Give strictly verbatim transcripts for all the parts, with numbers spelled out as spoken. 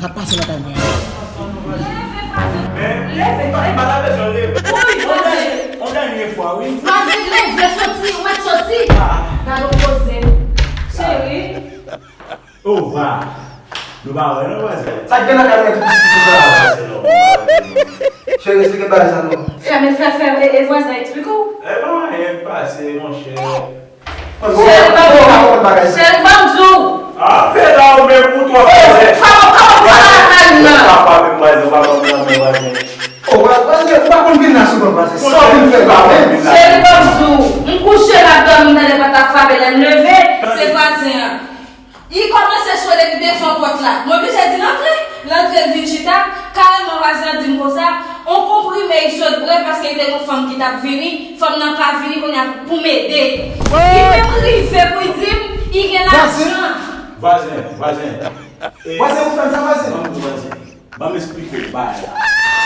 Sa pase nan kay mwen. Men, men, men, pa ta bezwen leve. Yon dènye, yon dènye fwa, wi. Vwazen, leve, soti, ou mèt soti. Gade yon koze. Cheri. Oh, va. Nou pa wè, non, vwazen. Sa k gen nan kay mwen ki plis ki sa? Cheri, se gen bagay sa, non. Fèmen, fè, fè, e, e vwazen eksplike w. E pa anyen k pase, monchè. Cheri, ban m di w. Cheri, ban m di w. Apre la, ou menm ou twò fè. Fò w, fò w pale avè l nan. Ou pa frape m, vwazen, ou pa frape m nan men, vwazen. O, vwazen, ou pa konn vin la souvan, vwazen. Sa w vin fè la menm? Cheri, ban m di w. M kouche, m ap dòmi, m tande pa t ap frape, lè m leve. Se vwazen an. Li kòmanse swe depi devan pòt la. Mwen blije di l antre. L antre, l vin chita. Karèman, vwazen an di m konsa, on konprime li sot bwè paske li te gon fanm ki t ap vini. Fanm nan pa vini kounye a pou m ede. Li menm rive pou l di m li gen lajan. Vwazen, vwazen. E vwazen, ou fè m sa, vwazen? Ban m di vwazen. Ban m eksplike w bagay la.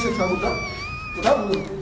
senk san goud la. Ou ta pran.